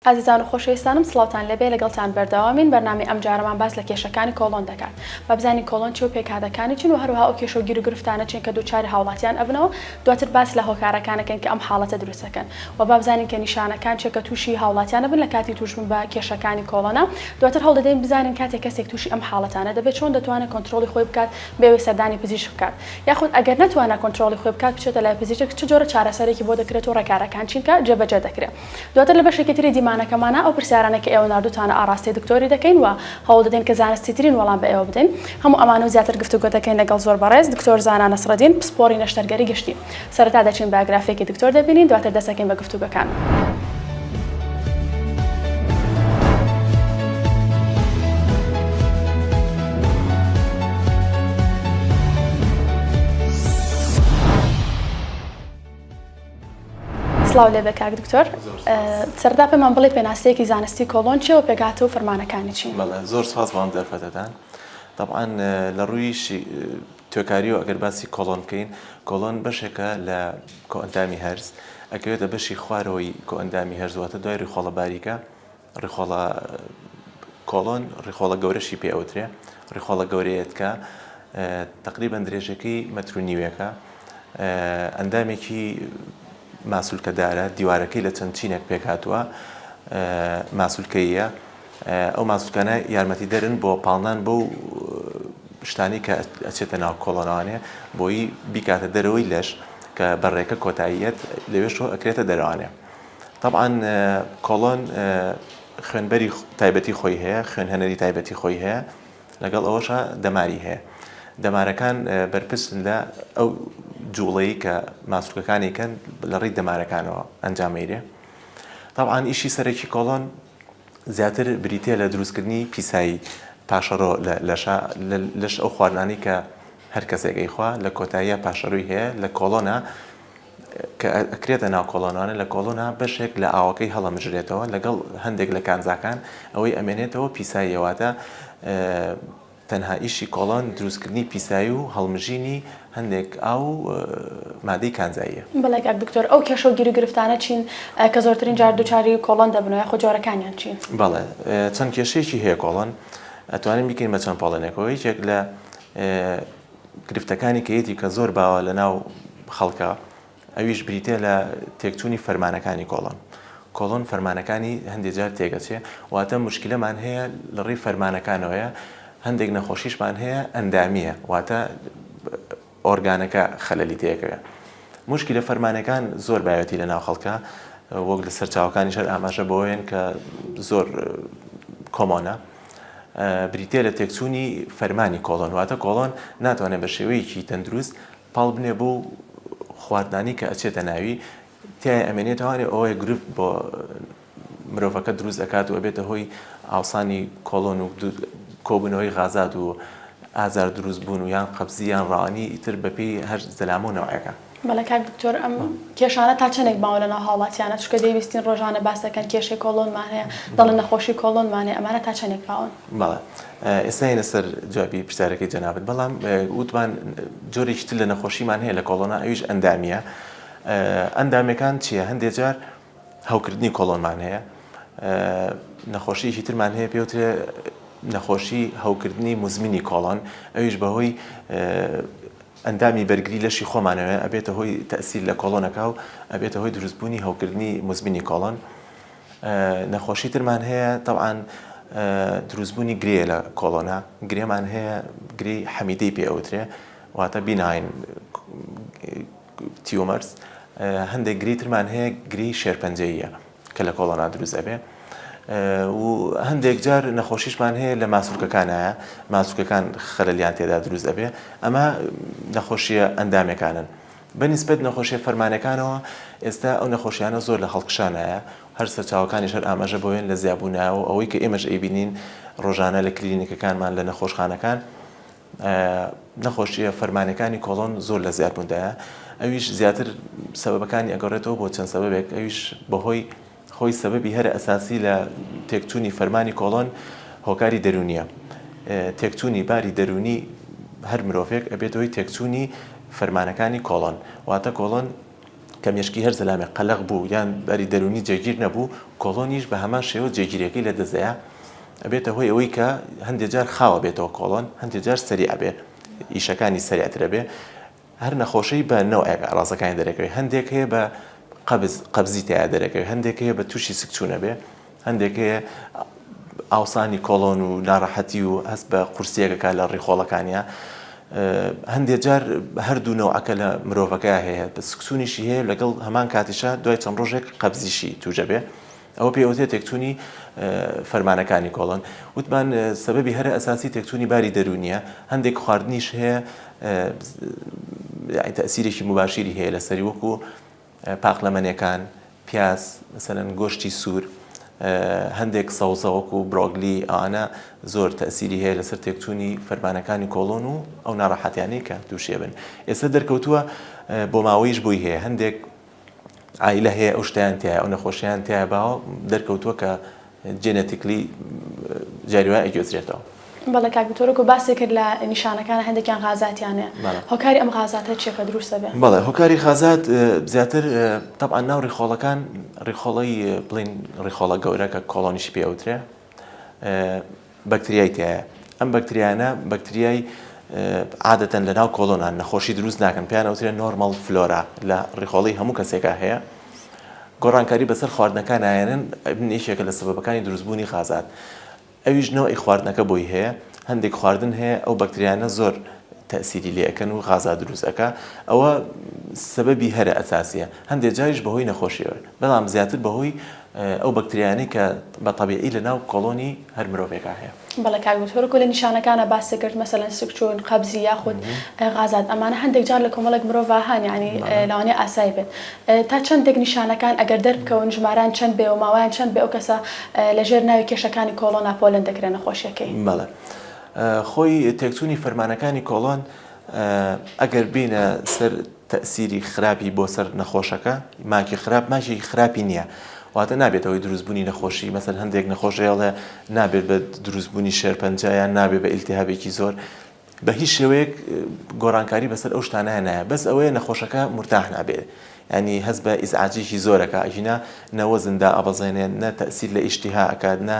ئازیزان و خۆشەویستانم سڵاوتان لێبێ لەگەڵتان بەردەوامین بەرنامەی ئەمجارەمان باس لە کێشەکانی کۆڵۆن دەکات با بزانین کۆڵۆن چیە و پێکهاتەکانی چین و هەروەها ئەو کێشە و گیروگرفتانە چین کە دووچاری هاوڵاتیان ئەبنەوە دواتر باس لە هۆکارەکان ئەکەین کە ئەم حاڵەتە دروست ئەکەن و با بزانین کە نیشانەکان چیە کە تووشی هاوڵاتیان ئەبن لە کاتی تووشبوون بە کێشەکانی کۆڵۆنە دواتر هەوڵدەدەین بزانین کاتێک کەسێک تووشی ئەم حاڵەتانە دەبێت چۆن دەتوانێت کۆنترۆڵی خۆی بکات بێ ئەوەی سەردانی پزیشک بکات یاخود ئەگەر نەتوانا کۆنترۆڵی خۆی بکات بچێتە لای پزیشک چ جۆرە چارەسەرێکی بۆ دەکرێت و ڕێکارەکان چین کە جێبەجێ دەکرێت. دواتر لە بەشێکی تری دیمانەکەمانا ئەو پرسیارانەی کە ئێوە ناردووتانە ئاڕاستەی دکتۆری دەکەین و هەوڵدەدەین کە زانستیترین وەڵام بە ئێوە بدەین. هەموو ئەمانە و زیاتر گفتوگۆ دەکەین لەگەڵ زۆر بەڕێز دکتۆر زانا نەسڕەدین پسپۆڕی نەشتەرگەری گشتی. سەرەتا دەچین بایۆگرافیەکی دکتۆر دەبینین دواتر دەست ئەکەین بە گفتوگۆکان. سڵاو لێبێ کاک دکتۆر سەرەتا پێمان بڵێ پێناسەیەکی زانستی کۆڵۆن چیە و پێکهاتە و فەرمانەکانی چین؟ بەڵێ زۆر سپاس بۆ ئەم دەرفەتەتان تەبعەن لە ڕووی توێکاریەوە ئەگەر باسی کۆڵۆن بکەین کۆڵۆن بەشێکە لە کۆئەندامی هەرس ئەکەوێتە بەشی خوارەوەی کۆئەندامی هەرس واتە دوای ڕیخۆڵە باریکە ڕیخۆڵە کۆڵۆن ڕیخۆڵە گەورەشی پێ ئەوترێ ڕیخۆڵە گەورەیەتکە تقریبا درێژەکەی مەتر و نیوێکە ئەندامێکی ماسولکەدارە دیوارەکەی لە چەند چینێک پێکهاتووە ماسولکەیە ئەو ماسولکانە یارمەتی دەرن بۆ پاڵنان بۆ شتانی کە ئەچێتە ناو کۆڵۆنەوانێ بۆی بیکاتە دەرەوەی لەش کە بەڕێکە کۆتاییەت لەوێشەوە ئەکرێتە دەرەوانێ تەبعەن کۆڵۆن خوێنبەری تایبەتی خۆی هەیە، خوێنهێنەری تایبەتی خۆی هەیە، لەگەڵ ئەوەشا دەماری هەیە. دەمارەکان بەرپرسن لە ئەو جوڵەی کە ماسولکەکانی کەن لە ڕێی دەمارەکانەوە ئەنجام ئەیرێ. تەبعەن ئیشی سەرەکی کۆڵۆن زیاتر بریتیە لە دروستکردنی پیسایی پاشەڕۆ لە لەشا لە لەش ئەو خواردنانەی کە هەر کەسێک ئەیخوا لە کۆتاییا پاشەڕۆی هەیە لە کۆڵۆنا کە ئەکرێتە ناو کۆڵۆنانە لە کۆڵۆنا بەشێک لە ئاوەکەی هەڵەمژرێتەوە لەگەڵ هەندێک لە کانزاکان ئەوەی ئەمێنێتەوە پیساییە واتە تەنها ئیشی کۆڵۆن دروستکردنی پیسایی و هەڵمژینی هەندێک ئاو و مادەی کانزاییە. بەڵێ کاک دکتۆر ئەو کێشە و گیروگرفتانە چین کە زۆرترین جار دووچاری کۆڵۆن دەبنەوە یاخود جۆرەکانیان چین؟ بەڵێ چەند کێشەیەکی هەیە کۆڵۆن ئەتوانین بیکەین بە چەند پاڵێنێکەوە یەکێک لە گرفتەکانی کە یەتی کە زۆر باوە لە ناو خەڵکا ئەویش بریتیە لە تێکچوونی فەرمانەکانی کۆڵۆن کۆڵۆن فەرمانەکانی هەندێک جار تێگەچێ واتە مشکلەمان هەیە لە ڕێی فەرمانەکانەوەیە هەندێک نەخۆشیشمان هەیە ئەندامیە واتە ئۆرگانەکە خەلەلی تێکەوێ مشکلە فەرمانەکان زۆر باوەتی لە ناو خەڵکە وەک لە سەرچاوەکانیش هەر ئاماژە بۆیەن کە زۆر common ە بریتیە لە تێکچوونی فەرمانی کۆڵۆن، واتە کۆڵۆن ناتوانێت بە شێوەیەکی تەندروست پاڵ بنێ بەو خواردنانەی کە ئەچێتە ناوی تیای ئەمێنێتەوانێ ئەوەیە گرفت بۆ مرۆڤەکە دروست ئەکات و ئەبێتە هۆی ئاوسانی کۆڵۆن و کۆبوونەوەی غازات و ئازار دروست بوون و یان قەبزی یان ڕەوانی ئیتر بەپێی هەر زەلامە و نەوعێکە. بەڵێ کاک دکتۆر ئەم کێشانە تا چەندێک باوە لەناو هاوڵاتیانە چونکە دەیبیستین ڕۆژانە باس دەکەن کێشەی کۆڵۆنمان هەیە دەڵێن نەخۆشی کۆڵۆنمان هەیە ئەمانە تا چەندێک باون؟ بەڵێ ئێستا یەنە سەر جوابی پرسیارەکەی جەنابت بەڵام وتمان جۆرێکی تر لە نەخۆشیمان هەیە لە کۆڵۆنا ئەویش ئەندامیە ئەندامەکان چییە هەندێک جار هەوکردنی کۆڵۆنمان هەیە نەخۆشیەکی ترمان هەیە پێوترێ نەخۆشی هەوکردنی مزمنی کۆڵۆن ئەویش بەهۆی ئەندامی بەرگری لەشی خۆمانەوەیە ئەبێتە هۆی تەئسیر لە کۆڵۆنەکە و ئەبێتە هۆی دروستبوونی هەوکردنی موزمینی کۆڵۆن. نەخۆشی ترمان هەیە تەبعەن دروستبوونی گرێ لە کۆڵۆنا گرێمان هەیە گرێی حەمیدەی پێ ئەوترێ واتە benign tumors هەندێک گرێی ترمان هەیە گرێی شێرپەنجەییە. کە لە کۆڵۆنا دروست ئەبێ و هەندێک جار نەخۆشیشمان هەیە لە ماسولکەکانایە ماسولکەکان خەلەلیان تێدا دروست ئەبێ ئەمە نەخۆشیە ئەندامەکانن بە نیسبەت نەخۆشیە فەرمانەکانەوە ئێستا ئەو نەخۆشیانە زۆر لە هەڵکشانایە هەر سەرچاوەکانیش هەر ئاماژە بۆیان لە زیابوونایەوە ئەوەی کە ئێمەش ئەیبینین ڕۆژانە لە کلینیکەکانمان لە نەخۆشخانەکان نەخۆشیە فەرمانەکانی کۆڵۆن زۆر لە زیادبووندایە ئەویش زیاتر سەبەبەکانی ئەگەڕێتەوە بۆ چەند سەبەبێک ئەویش بەهۆی خۆی سەبەبی هەرە ئەساسی لە تێکچوونی فەرمانی کۆڵۆن هۆکاری دەروونیە تێکچوونی باری دەروونی هەر مرۆڤێک ئەبێت هۆی تێکچوونی فەرمانەکانی کۆڵۆن واتە کۆڵۆن. کە مێشکی هەر زەلامێک قەلەق بوو یان باری دەروونی جێگیر نەبوو، کۆڵۆنیش بە هەمان شێوە جێگیریەکەی لە دەست دەیا، ئەبێتە هۆی ئەوەی کە هەندێ جار خاو ئەبێتەوە کۆڵۆن، هەندێ جار سەریع ئەبێ، ئیشەکانی سەریعتر ئەبێ، هەر نەخۆشەی بە نەوعێک ئەعرازەکانی دەرەکەوێ، هەندێک هەیە بە قەبز، قەبزی تیا دەرەکەوێ، هەندێک هەیە بە تووشی سکچوون ئەبێ، هەندێک هەیە ئاوسانی کۆڵۆن و ناڕەحەتی و هەست بە قورسیەک ئەکات لە ڕیخۆڵەکانیا، هەندێک جار هەردوو نەوعەکە لە مرۆڤەکە هەیە، سکچوونیشی هەیە لەگەڵ هەمان کاتیشا دوای چەند ڕۆژێک قەبزیشی تووش ئەبێ. ئەوە پێی ئەوترێت تێکچوونی فەرمانەکانی کۆڵۆن. وتمان سەبەبی هەرە ئەساسی تێکچوونی باری دەروونیە، هەندێک خواردنیش هەیە تەئسیرێکی موباشیری هەیە لەسەری وەکو پاقلەمەنیەکان، پیاز، مەسەلەن گۆشتی سوور، هەندێک سەوزە وەکو برۆگلی ئەوانە زۆر تەئسیری هەیە لەسەر تێکچوونی فەرمانەکانی کۆڵۆن و ئەو ناڕەحەتیانەی کە تووشی ئەبن. ئێستا دەرکەوتووە بۆماوەییش بۆی هەیە هەندێک عایلە هەیە ئەو شتیان تایە ئەو نەخۆشیان تایە باوە دەرکەوتووە کە genetically جاری وایە ئەگوێزرێتەوە. بەڵێ کاک دکتۆر وەکو باست کرد لە نیشانەکان هەندێکیان غازاتیان هەیە هۆکاری ئەم غازاتە چیە کە دروست دەبێ؟ بەڵێ هۆکاری غازات زیاتر تەبعەن ناو ڕیخۆڵەکان ڕیخۆڵەی بڵین ڕیخۆڵە گەورە کە کۆڵۆنیشی پێ ئەوترێ بەکتریای تیایە ئەم بەکتریانە بەکتریای عادەتەن لە ناو کۆڵۆنان نەخۆشی دروست ناکەن پێیان ئەوترێ normal flora لە ڕیخۆڵەی هەموو کەسێکا هەیە گۆڕانکاری بەسەر خواردنەکان نایەنن یەکێکە لە سەبەبەکانی دروستبوونی غازات ئەویش نەوعی خواردنەکە بۆی هەیە هەندێک خواردن هەیە ئەو بەکتریانە زۆر تەئسیری لێ ئەکەن و غازات دروست ئەکا ئەوە سەبەبی هەرە ئەساسیە هەندێک جاریش بەهۆی نەخۆشیەوە بەڵام زیاتر بەهۆی ئەو بەکتریانەی کە بە تەبیعی لە ناو کۆڵۆنی هەر مرۆڤێکا هەیە. بەڵێ کاک دکتۆر وەکو لە نیشانەکانا باست کرد مەسەلەن سکچوون، قەبزی یاخود غازات ئەمانە هەندێک جار لە کۆمەڵێک مرۆڤا هەن یانی لەوانەیە ئاسایی بێت تا چەندێک نیشانەکان ئەگەر دەربکەون ژمارەیان چەند بێ و ماوەیان چەند بێ ئەو کەسە لە ژێر ناوی کێشەکانی کۆڵۆنا پۆلێن دەکرێ نەخۆشیەکەی؟ بەڵێ خۆی تێکچوونی فەرمانەکانی کۆڵۆن ئەگەر بینە سەر تەئسیری خراپی بۆ سەر نەخۆشەکە، ماکی خراپ ماکێکی خراپی نییە واتە نابێتە هۆی دروستبوونی نەخۆشی مەسەن هەندێک نەخۆش هەیە ئەڵێ نابێت بە دروستبوونی شێرپەنجە یان نابێت بە ئیلتیهابێکی زۆر بە هیچ شێوەیەک گۆڕانکاری بەسەر ئەو شتانە نایە بەس ئەوەیە نەخۆشەکە مورتاح نابێت ینی هەست بە ئیزعاجێکی زۆرەکە ئەگینا نە وەزن دائەبەزێنێ نە تەئسیر لە ئیشتیها ئەکات نە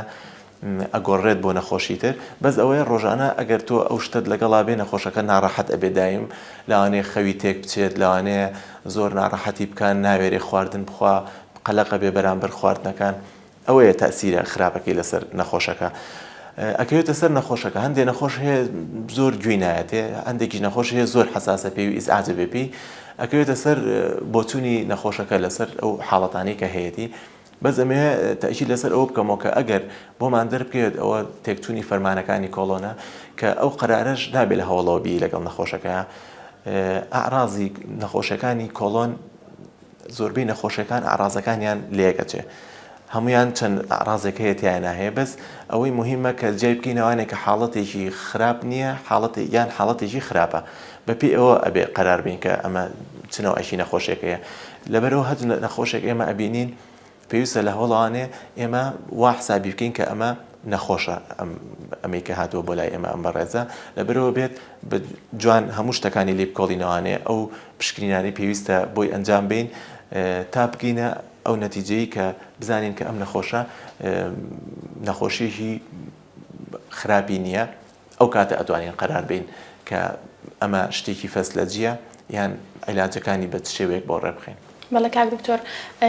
ئەگۆڕێت بۆ نەخۆشی تر بەس ئەوەیە ڕۆژانە ئەگەر تۆ ئەو شتەت لەگەڵا بێ نەخۆشەکە ناڕەحەت ئەبێ دایم لەوانەیە خەوی تێک بچێت لەوانەیە زۆر ناڕەحەتی بکا ناوێرێ خواردن بخوا قەلەق ئەبێ بەرامبەر خواردنەکان ئەوەیە تەئسیرە خراپەکەی لەسەر نەخۆشەکە ئەکەوێتە سەر نەخۆشەکە هەندێ نەخۆش هەیە زۆر گوێی نایەتێ هەندێکی نەخۆش هەیە زۆر حەساسە پێی و ئیزعاجە بێ پێی ئەکەوێتە سەر بۆچوونی نەخۆشەکە لەسەر ئەو حاڵەتانەی کە هەیەتی بەس ئەمەوێ تەئکید لەسەر ئەوە بکەمەوە کە ئەگەر بۆمان دەربکەوێت ئەوە تێکچوونی فەرمانەکانی کۆڵۆنە کە ئەو قەرارەش نابێت لە هەوڵەوە بیی لەگەڵ نەخۆشەکە ئەعرازی نەخۆشەکانی کۆڵۆن زۆربەی نەخۆشەکان ئەعرازەکانیان لێکەچێ هەمویان چەند ئەعرازێک هەیە تیایان هەیە بەس ئەوەی مهمە کە جیای بکەینەوانێک کە حاڵەتێکی خراپ نییە حاڵەتی یان حاڵەتێکی خراپە بەپێی ئەوە ئەبێ قەرار بین کە ئەمە چ نەوعێکی نەخۆشێکەیە لەبەرئەوە هەر نەخۆشێک ئێمە ئەبینین پێویستە لە هەوڵانێ ئێمە وا حسابی بکەین کە ئەمە نەخۆشە ئەمەی کە هاتووە بۆ لای ئێمە ئەم بەڕێزە لەبەرەوە بێت بە جوان هەموو شتەکانی لێ بکۆڵینەوانێ ئەو پشکنینانەی پێویستە بۆی ئەنجام بین تا بگەینە ئەو نەتیجەی کە بزانین کە ئەم نەخۆشە نەخۆشیەکی خراپی نییە ئەو کاتە ئەتوانین قەرار بەین کە ئەمە شتێکی فەسلەجیە یان عیلاجەکانی بە چ شێوەیەک بۆ ڕێبخەین. بەڵێ کاک دکتۆر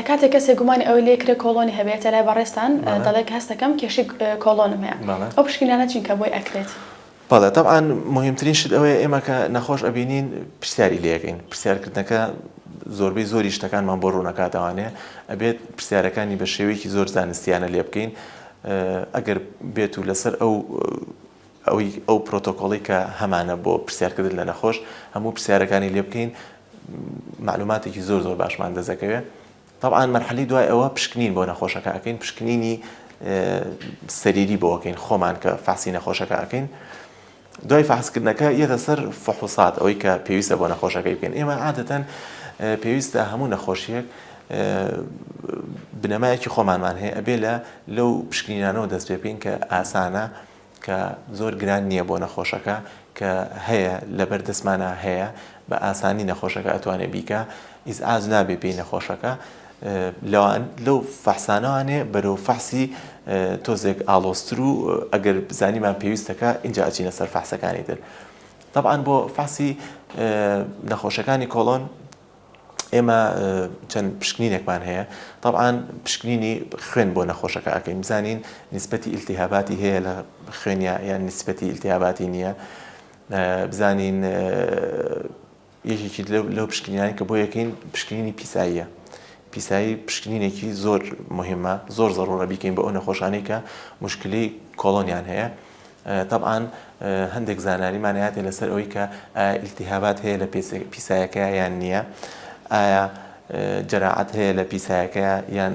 کاتێک کەسێک گومانی ئەوەی لێ کرێ کۆڵۆنی هەبێ یەتە لای بەڕێزتان دەڵێ کە هەستەکەم کێشەی کۆڵۆنم هەیە ئەو پشکنینانە چین کە بۆی ئەکرێت؟ بەڵێ تەبعەن موهیمترین شت ئەوەیە ئێمە کە نەخۆش ئەبینین پرسیاری لێ ئەکەین پرسیارکردنەکە زۆربەی زۆری شتەکانمان بۆ ڕوونەکاتەوانێ ئەبێت پرسیارەکانی بە شێوەیەکی زۆر زانستیانە لێ بکەین ئەگەر بێت و لەسەر ئەو ئەوی ئەو پرۆتۆکۆڵی کە هەمانە بۆ پرسیارکردن لە نەخۆش هەموو پرسیارەکانی لێ بکەین معلوماتێکی زۆر زۆر باشمان دەزەکەوێت طبعا مەرحەلی دوای ئەوە پشکنین بۆ نەخۆشەکە ئەەکەین پشکنینی سەریری بۆ ئەکەین خۆمان کە فەحسی نەخۆشەکە ئەکەین دوای فەحسکردنەکە یەتە سەر فحوسات ئەوەی کە پێویستە بۆ نەخۆشەکەی بکەین ئێمە عادەتەن پێویستە هەموو نەخۆشیەک بنەمایەکی خۆمانمان هەیە ئەبێ لە لەو پشکنینانەوە دەست پێ بکەین کە ئاسانە کە زۆر گران نییە بۆ نەخۆشەکە کە هەیە لەبەر دەستمانە هەیە بە ئاسانی نەخۆشەکە ئەتوانێت بیکە. ئیزعاج نابێ پێی نەخۆشەکە لەوان لەو فەحسانەوانێ بەرەو فەحسی تۆزێک ئاڵۆزتر و ئەگەر بزانیمان پێویستەکە ئینجا ئەچینە سەر فەحسەکانی تر. تەبعەن بۆ فەحسی نەخۆشەکانی کۆڵۆن ئێمە چەند پشکنینێکمان هەیە تەبعەن پشکنینی خوێن بۆ نەخۆشەکە ئەکەین بزانین نیسبەتی ئیلتیهاباتی هەیە لە خوێنیا یان نیسبەتی ئیلتیهاباتی نییە بزانین یەکێکی لەو پشکنینانی کە بۆ یەکەین پشکنینی پیساییە پیسایی پشکنینێکی زۆر مهمە زۆر زەڕوڕە بیکەین بۆ ئەو نەخۆشانەی کە مشکلی کۆڵۆنیان هەیە تەبعەن هەندێک زاناریمان هاتێ لەسەر ئەوەی کە ئایا ئیلتیهابات هەیە لە پیسایەکەیا یان نییە، ئایا جەراعەت هەیە لە پیسایەکەیا یان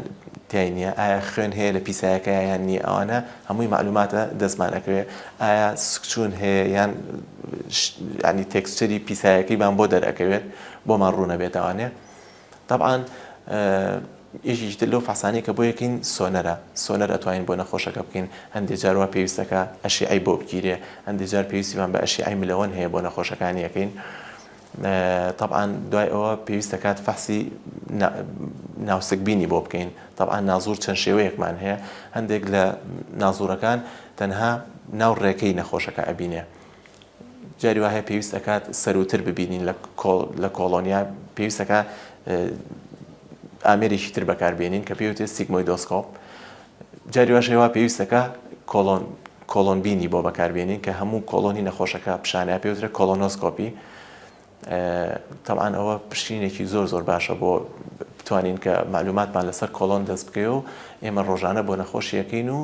تیای نییە، ئایا خوێن هەیە لە پیسایەکەیا یان نییە، ئەوانە هەمووی مەعلوماتە دەستمان ئەکەوێ، ئایا سکچوون هەیە یان یانی texture ی پیسایەکەیمان بۆ دەرئەکەوێت بۆمان ڕوونەبێتەوانێ. تەبعەن یەکێکی تر لەو فەحسانەی کە بۆ یەکەین سۆنەرە، سۆنەر ئەتوانین بۆ نەخۆشەکە بکەین، هەندێ جار وا پێویستەکە ئەشیعەی بۆ بگیرێ، هەندێ جار پێویستیمان بە ئەشیعەی ملەوەن هەیە بۆ نەخۆشەکانی ئەکەین. تەبعەن دوای ئەوە پێویست دەکات فەحسی ناوسکبینی بۆ بکەین. تەبعەن نازوور چەند شێوەیەکمان هەیە، هەندێک لە نازوورەکان تەنها ناو ڕێکەی نەخۆشەکە ئەبینێ. جاری وا هەیە پێویست ئەکات سەرووتر ببینین لە کۆڵۆنیا پێویست ئەکا ئامێرێکی تر بەکاربێنین کە پێوتێ sigmoidoscope جاری واش هەیە وا پێویست ئەکا کۆڵۆن کۆڵۆن بینی بۆ بەکاربێنین کە هەموو کۆڵۆنی نەخۆشەکە پیشانە پێوترە colonoscopy تەبعەن ئەوە پشکنینێکی زۆر زۆر باشە بۆ بتوانین کە مەعلوماتمان لەسەر کۆڵۆن دەست بکەوێ و ئێمە ڕۆژانە بۆ نەخۆشیەکەین و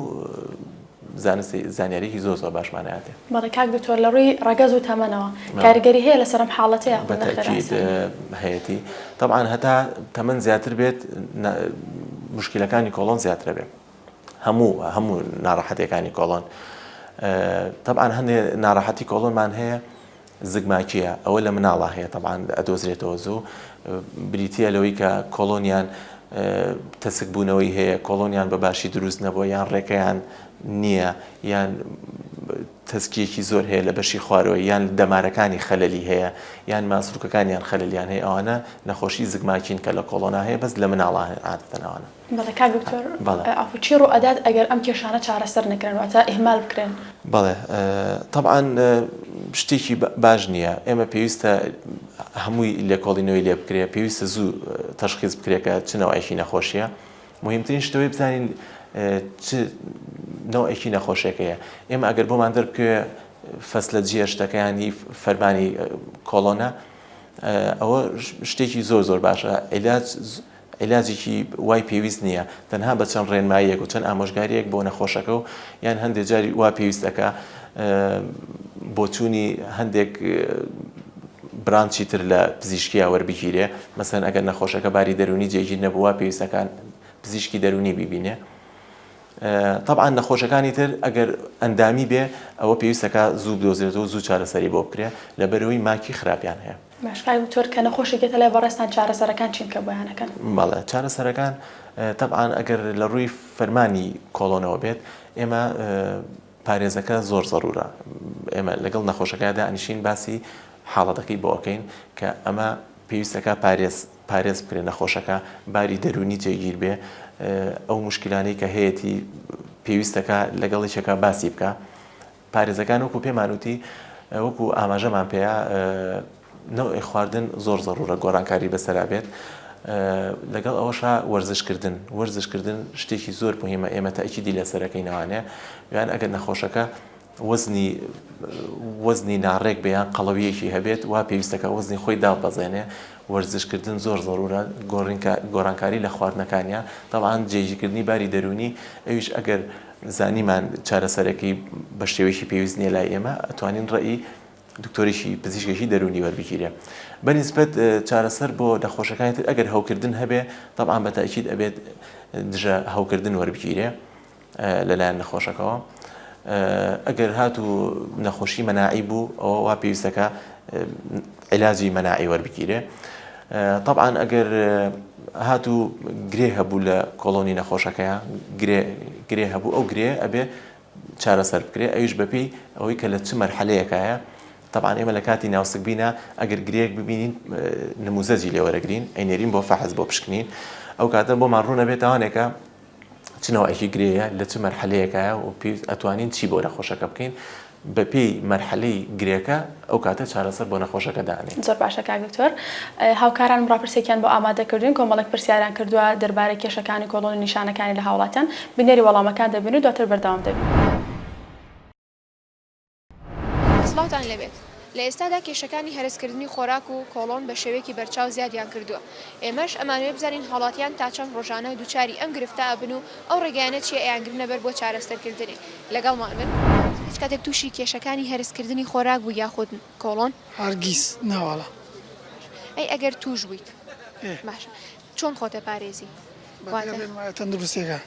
زانستی زانیاریی زۆر زۆر باشمان هاتێ. بەڵێ کاک دکتۆر لە ڕووی ڕەگەز و تەمەنەوە کاریگەری هەیە لەسەر ئەم حاڵەتە یاخود نەخێر بەتەئکید هەیەتی تەبعەن هەتا تەمەن زیاتر بێت موشکیلەکانی کۆڵۆن زیاترە بێت هەموو هەموو ناڕەحەتیەکانی کۆڵۆن تەبعەن هەندێ ناڕەحەتی کۆڵۆنمان هەیە زگماکییە، ئەوە لە مناڵا هەیە تەبعەن ئەدۆزرێتەوە زوو، بریتییە لەوەی کە کۆڵۆنیان تەسک بوونەوەی هەیە، کۆڵۆنیان بە باشی دروست نەبووە یان ڕێکەیان نییە یان تەسکیەکی زۆر هەیە لە بەشی خوارەوەی یان دەمارەکانی خەلەلی هەیە یان ماسولکەکانیان خەلەلیان هەیە ئەوانە نەخۆشی زگماکین کە لە کۆڵۆنا هەیە بەس لە مناڵا هەیە عادەتەن ئەوانە. بەڵێ کاک دکتۆر عەفو چی ڕوو ئەدات ئەگەر ئەم کێشانە چارەسەر نەکرێن واتە ئیهمال بکرێن؟ بەڵێ تەبعەن شتێکی باش نییە ئێمە پێویستە هەمووی لێکۆڵینەوەی لێ بکرێ پێویستە زوو تەشخیص بکرێت کە چ نەوعێکی نەخۆشیە مهمترین شتەوەی بزانین چ نەوعێکی نەخۆشیەکەیە ئێمە ئەگەر بۆمان دەربکەوێ فەسلە جیە شتەکەیان هی فەرمانی کۆڵۆنە ئەوە شتێکی زۆر زۆر باشە عیلاج عیلاجێکی وای پێویست نییە، تەنها بە چەند ڕێنماییەک و چەند ئامۆژگارییەک بۆ نەخۆشەکە و یان هەندێک جاری وا پێویست ئەکا بۆچوونی هەندێک branch ی تر لە پزیشکیا وەربگیرێ، مەسەلەن ئەگەر نەخۆشەکە باری دەروونی جێگیر نەبوو وا پێویست ئەکا پزیشکی دەروونی بیبینێ. تەبعەن نەخۆشەکانی تر ئەگەر ئەندامی بێ ئەوە پێویست ئەکا زوو بدۆزرێتەوە و زوو چارەسەری بۆ بکرێ لەبەرئەوەی ماکی خراپیان هەیە. باش کاک دکتۆر کە نەخۆشێک دێتە لای بەڕێزتان چارەسەرەکان چین کە بۆیان ئەکەن؟ بەڵێ چارەسەرەکان تەبعەن ئەگەر لە ڕووی فەرمانی کۆڵۆنەوە بێت ئێمە پارێزەکە زۆر زەرورە ئێمە لەگەڵ نەخۆشەکە دانیشین باسی حاڵەتەکەی بۆ ئەکەین کە ئەمە پێویستەکە پارێز پارێز بکرێ نەخۆشەکە باری دەروونی جێگیر بێ ئەو موشکیلانەی کە هەیەتی پێویستەکە لەگەڵ یەکێکا باسی بکە پارێزەکان وەکو پێمان وتی وەکو ئاماژەمان پێیا نەوعی خواردن زۆر زەڕورە گۆڕانکاری بەسەرا بێت لەگەڵ ئەوەشا وەرزشکردن وەرزشکردن شتێکی زۆر مهمە ئێمە تاکیدی لەسەرەکەی نەوانێ یان ئەگەر نەخۆشەکە وەزنی وەزنی ناڕێک بێ یان قەڵەوییەکی هەبێت وا پێویستەکە وەزنی خۆی داببەزێنێ، وەرزشکردن زۆر زەرورە، گۆڕانکاری لە خواردنەکانیا، تەبعەن جێگیرکردنی باری دەروونی ئەویش ئەگەر زانیمان چارەسەرەکەی بە شێوەیەکی پێویست نییە لای ئێمە ئەتوانین ڕێی دکتۆرێکی پزیشکێکی دەروونی وەربگیرێ. بە نیسبەت چارەسەر بۆ نەخۆشەکانی تر ئەگەر هەوکردن هەبێ تەبعەن بە تەئکید ئەبێت دژە هەوکردن وەربگیرێ. لەلایەن نەخۆشەکەوە ئەگەر هاتوو نەخۆشی مەناعی بوو ئەوە وا پێویستەکە عیلاجی مەناعی وەربگیرێ طبعا ئەگەر هاتوو گرێ هەبوو لە کۆڵۆنی نەخۆشەکەیە گرێ گرێ هەبوو ئەو گرێ ئەبێ چارەسەر بکرێ ئەویش بەپێی ئەوەی کە لە چ مەرحەلەیەکایە. تەبعەن ئێمە لە کاتی ناوسکبینا ئەگەر گرێیەک ببینین نموزەجی لێ وەرەگرین ئەینێرین بۆ فەحس بۆ پشکنین ئەو کاتە بۆمان ڕوون ئەبێتەوانێکە چ نەوعێکی گرێیە لە چ مەرحەلەیەکایە و پێویست ئەتوانین چی بۆ نەخۆشەکە بکەین بەپێی مەرحەلەی گرێکە ئەو کاتە چارەسەر بۆ نەخۆشەکە دانێین. زۆر باشە کاک دکتۆر. هاوکارانم ڕاپرسیەکیان بۆ ئامادە کردوین کۆمەڵێک پرسیاریان کردوە دەربارەی کێشەکانی کۆڵۆن و نیشانەکانی لە هاوڵاتیان، بینەری وەڵامەکان دەبین و دواتر بەردەوام دەبین. سڵاوتان لێبێت. لە ئێستادا کێشەکانی هەرسکردنی خۆراک و کۆڵۆن بە شێوەیەکی بەرچاو زیادیان کردووە. ئێمەش ئەمانەوێ بزانین هاوڵاتیان تا چەند ڕۆژانە دووچاری ئەم گرفتە ئەبن و ئەو ڕێگایانە چیە ئەیانگرنە بەر بۆ چارەسەرکردنی. لەگەڵمان بن. هیچ کاتێک تووشی کێشەکانی هەرسکردنی خۆراک بووی یاخود کۆڵۆن؟ هەرگیز ناوەڵا. ئەی ئەگەر تووش بوویت؟ باشە چۆن خۆت ئەپارێزی؟ بە پێی ڕێنمایە تەندروستیەکان.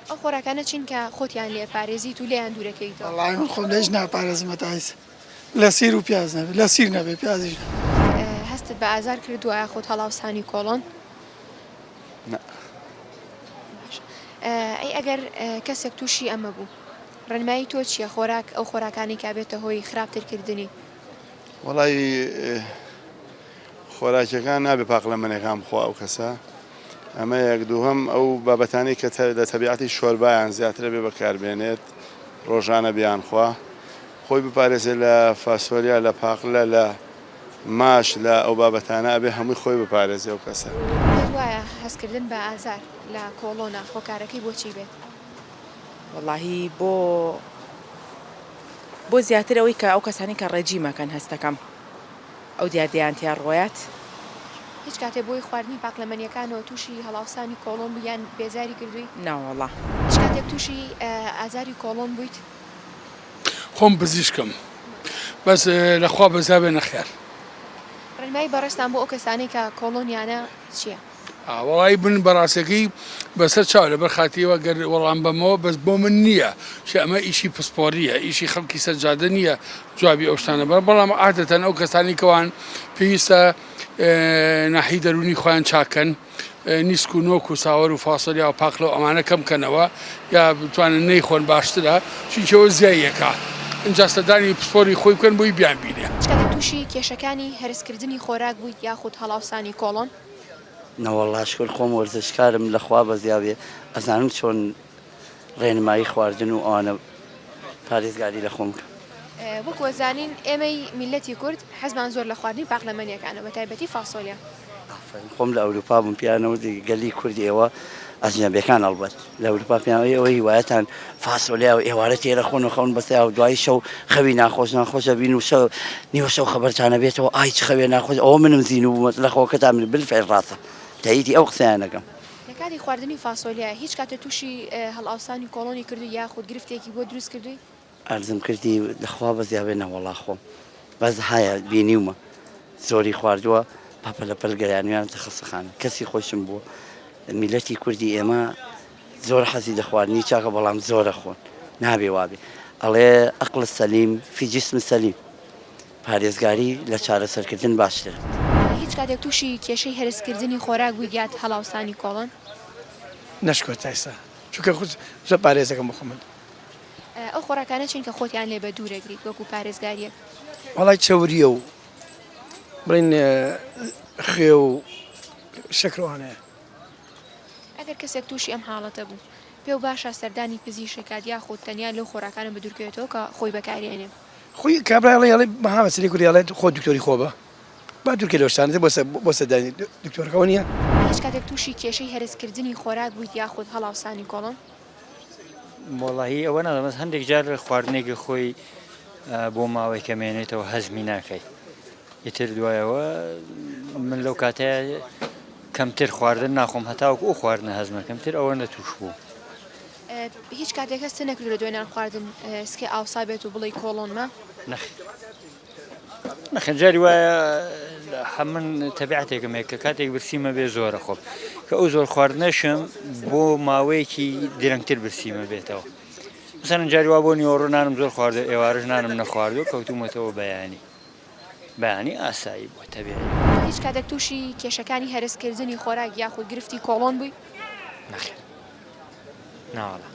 ئەو خۆراکانە چین کە خۆتیان لێ ئەپارێزیت و لێیان دوورەکەویتەوە؟ وەڵایی من خۆم لە هیچ ناپارێزم هەتا هیچ لە سیر و پیاز نەبێ لە سیر نەبێ پیازیش نەبێ. هەستت بە ئازار کردووە یاخود هەڵاوسانی کۆڵۆن؟ نا. باشە ئەی ئەگەر کەسێک تووشی ئەمە بوو ڕێنمایی تۆ چییە خۆراک ئەو خۆراکانەی کە ئەبێتە هۆی خراپتر کردنی؟ وەڵایی خۆراکیەکان نابێ پاقلەمەنیەکان بخوا ئەو کەسە ئەمە یەک دووهەم ئەو بابەتانەی کە لە تەبیعەتی شۆربایان زیاترە بێ بەکاربێنێت ڕۆژانە بیانخوا خۆی بپارێزێت لە فاسۆلیا لە پاقلە لە ماش لە ئەو بابەتانە ئەبێ هەمووی خۆی بپارێزێ ئەو کەسە. پێت وایە هەستکردن بە ئازار لە کۆڵۆنا هۆکارەکەی بۆچی بێت؟ وەڵاهی بۆ بۆ زیاتر ئەوەی کە ئەو کەسانی کە ڕێجیمەکەن هەستەکەم ئەو دیاردەیان تیا ڕوەیات. هیچ کاتێ بۆی خواردنی پاقلەمەنیەکانەوە توشی هەڵاوسانی کۆڵۆن بووی یان بێزاری کردووی؟ ناوەڵا. هیچ کاتێک توشی ئازاری کۆڵۆن بوویت؟ خۆم پزیشکم بەس لە خوا بەزیابێ نەخێر. ڕێنمایی بەڕێزتان بۆ ئەو کەسانەی کە کۆڵۆنیانە چیە؟ وەڵایی من بەڕاستەکەی بەسەر چاو لەبەر خاتریەوە گەر وەڵام بەمەوە بەس بۆ من نییە چ ئەمە ئیشی پسپۆریە ئیشی خەڵکی سەر جادە نییە جوابی ئەو شتانە بەم بەڵام عادەتەن ئەو کەسانی کەوان پێویستە ناحی دەرونی خۆیان چاکەن نیسک و نۆک و ساوەر و فاسۆلیا و پاقلە و ئەمانە کەم کەنەوە یا بتوانن نەیخۆن باشترە چونکە ئەوە زیایەکە ئینجا سەردانی پسپۆری خۆی بکەن بۆی بیانبینێ. هیچ کاتێک تووشی کێشەکانی هەرسکردنی خۆراک بوویت یاخود هەڵاوسانی کۆڵۆن؟ نەوەڵا شکور خۆم وەرزشکارم لەخوا بەزیابێ ئەزانم چۆن ڕێنمایی خواردن و ئەوانە پارێزگاری لە خۆم بکەم. وەک ئەزانین ئێمەی میللەتی کورد حەزمان زۆر لە خواردنی پاقلەمەنیەکانە بەتایبەتی فاسۆلیا. ئافەرین خۆم لە ئەوروپا بووم پێیان وت گەلی کورد ئێوە ئەجنەبیەکان ئەڵبەت لە ئەوروپا پێیان وت ئێوە هیوایەتان فاسۆلیا و ئێوارە تێرە خۆن و خەون بەسەیا و دوایی شەو خەوی ناخۆش ناخۆش ئەبین و شەو نیوە شەو خەبەرتانە بێتەوە ئای چ خەوێ ناخۆش ئەوە منم زینوو بوومە لە خەوەکەتان من بالفعل ڕاستە تەئیدی ئەو قسەیانەکەم. لە کاتی خواردنی فاسۆلیا هیچ کاتێ تووشی هەڵئاوسانی کۆڵۆنی کردووی یاخود گرفتێکی بۆ دروست کردووی؟ عەرزم کردی لەخوا بەزیابێ نەوەڵا خۆم بەس هەیە بینیومە زۆری خواردووە بە پەلە پەل گەیانویانەتە خەستەخانە کەسی خۆشم بووە میلەتی کوردی ئێمە زۆر حەزی لە خواردنی چاکە بەڵام زۆرە خۆن نابێ وابێ ئەڵێ عقل سلیم فی جسم سلیم پارێزگاری لە چارەسەرکردن باشترە. هیچ کاتێک تووشی کێشەی هەرسکردنی خۆراک بوویت یان هەڵاوسانی کۆڵۆن؟ نەشکۆ تا ئێستا چونکە زۆر پارێزەکەم بۆ خۆم. ئەو خۆراکانە چین کە خۆتیان لێ بە دوور ئەگریت وەکو پارێزگاریەک؟ وەڵای چەوریە و بڵێن خوێ و شەکر و ئەوانەیە. ئەگەر کەسێک تووشی ئەم حاڵەتە بوو پێو باشە سەردانی پزیشک کات یاخود تەنیا لەو خۆراکانە بەدوورکەوێتەوە کە خۆی بەکاریێنێ؟ خۆی کابرا ئەڵێ ئەڵێ مەها مەسەلەی کوردی ئەڵێ خۆ دکتۆری خۆ بە با دوورکەی لەو شتانە بۆ بۆ سەردانی دکتۆرەکە نییە. هیچ کاتێک تووشی کێشەی هەرسکردنی خۆراک بوویت یاخود هەڵاوسانی کۆڵۆن؟ وەڵاهی ئەوە نازانم بەس هەندێک جار خواردنێکی خۆی بۆ ماوەی کە مێنێتەوە هەزمی ناکەی ئیتر دوایەوە من لەو کاتەیە کەمتر خواردن ناخۆم هەتاوەکو ئەو خواردنە هەزمەکەم تر ئەوە نەتوش بوو. هیچ کاتێک هەست نەکردووە لە دوای نان خواردن سکی ئاوسا بێت و بڵێی کۆڵۆنمە؟ نەخێر نەخێر جاری وایە من تەبیعەتێکم هەیە کە کاتێک برسیمە بێ زۆرە خۆم کە ئەو زۆر خواردنەشم بۆ ماوەیەکی درەنگتر برسیمە بێتەوە مثلەن جاری وا بۆ نیوەڕۆ نانم زۆر خواردو ئێوارەش نانم نەخواردو کەوتومەتەوە بەیانی بەیانی ئاسایی بووە تەبیعی. هیچ کاتێک تووشی کێشەکانی هەرسکردنی خۆراک یاخود گرفتی کۆڵۆن بووی؟ نەخێر ناوەڵا.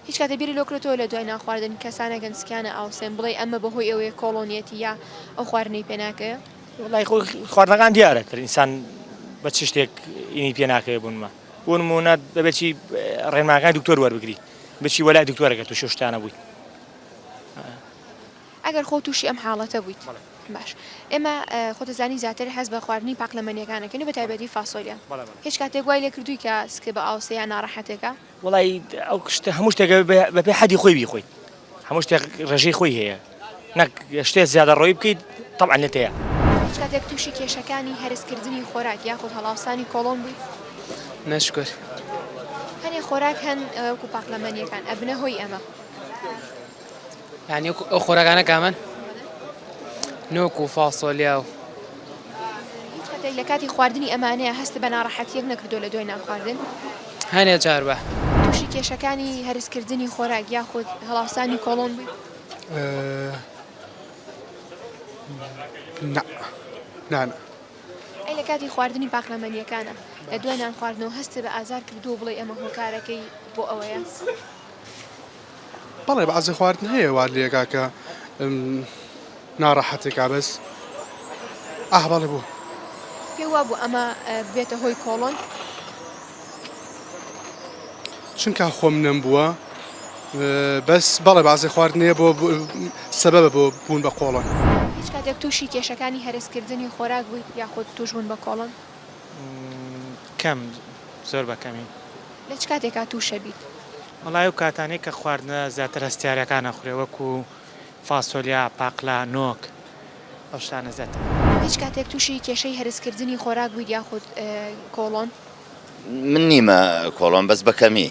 هیچ کاتێ بیری لۆ کرۆتەوە لە دوای نان خواردن کەسانێکن سکیانە ئاوسێن بڵێی ئەمە بەهۆی ئەوەیە کۆڵۆنیەتی یا ئەو خواردنەی پێ ناکەوێ؟ وەڵای خۆ خواردنەکان دیارە تر ئینسان بە چ شتێک ئینی پێ ناکەوێ بوونمە بۆ نموونە دەبێت چی ڕێنماکانی دکتۆر وەربگری بچی وەلای دکتۆرەکە تووشی ئەو شتانە بوویت. ئەگەر خۆ تووشی ئەم حاڵەتە بوویت باش ئێمە خۆتەزانی زیاتر حەز بە خواردنی پاقلەمەنیەکان ئەکەین و بە تایبەتی فاسۆلیا هیچ کاتێک وای لێ کردووی کە سکت بە ئاوسێ یان ناڕەحەتێکە؟ وەڵای ئەو شتە هەموو شتێک بە پێی حەدی خۆی بیخۆیت هەموو شتێک ڕێژەی خۆی هەیە نەک شتێ زیادە ڕۆی بکەیت تەبعەن لێت هەیە. هیچ کاتێک تووشی کێشەکانی هەرسکردنی خۆراک یاخود هەڵاوسانی کۆڵۆن بووی؟ نە شوکر. هەنێ خۆراک هەن وەکو پاقلەمەنیەکان ئەبنە هۆی ئەمە. یانی ئەو خۆراکانە کامەن؟ نۆک و فاسۆلیا و. هیچ کاتێک لە کاتی خواردنی ئەمانەیە هەست بە ناڕەحەتیەک نەکردووە لە دوای نان خواردن؟ هەنێ جار بە. تووشی کێشەکانی هەرسکردنی خۆراک یاخود هەڵاوسانی کۆڵۆن بووی؟ نا نا نا. ئەی لە کاتی خواردنی پاقلەمەنیەکانە لە دوای نان خواردنەوە هەستت بە ئازار کردووە بڵێی ئەمە هۆکارەکەی بۆ ئەوەیە؟ بەڵێ بەعزێ خواردن هەیە وات لێکا کە ناڕەحەتێکا بەس ئاه بەڵێ بوو. پێ وابوو ئەمە ببێتە هۆی کۆڵۆن؟ چونکە خۆم نەمبووە بەس بەڵێ بەعزێ خواردن هەیە بۆ سەبەبە بۆ بوون بە قۆڵۆن. هیچ کاتێک تووشی کێشەکانی هەرسکردنی خۆراک بوویت یاخود تووشبوون بە کۆڵۆن؟ کەم زۆر بە کەمی. لە چ کاتێکا تووشە بیت؟ وەڵای ئەو کاتانەی کە خواردنە زیاتر هەستیارەکان ئەخورێ وەکو فاسۆلیا، پاقلە، نۆک ئەو شتانە زیاتر. هیچ کاتێک تووشی کێشەی هەرسکردنی خۆراک بوویت یاخود کۆڵۆن؟ من نیمە کۆڵۆن بەس بە کەمی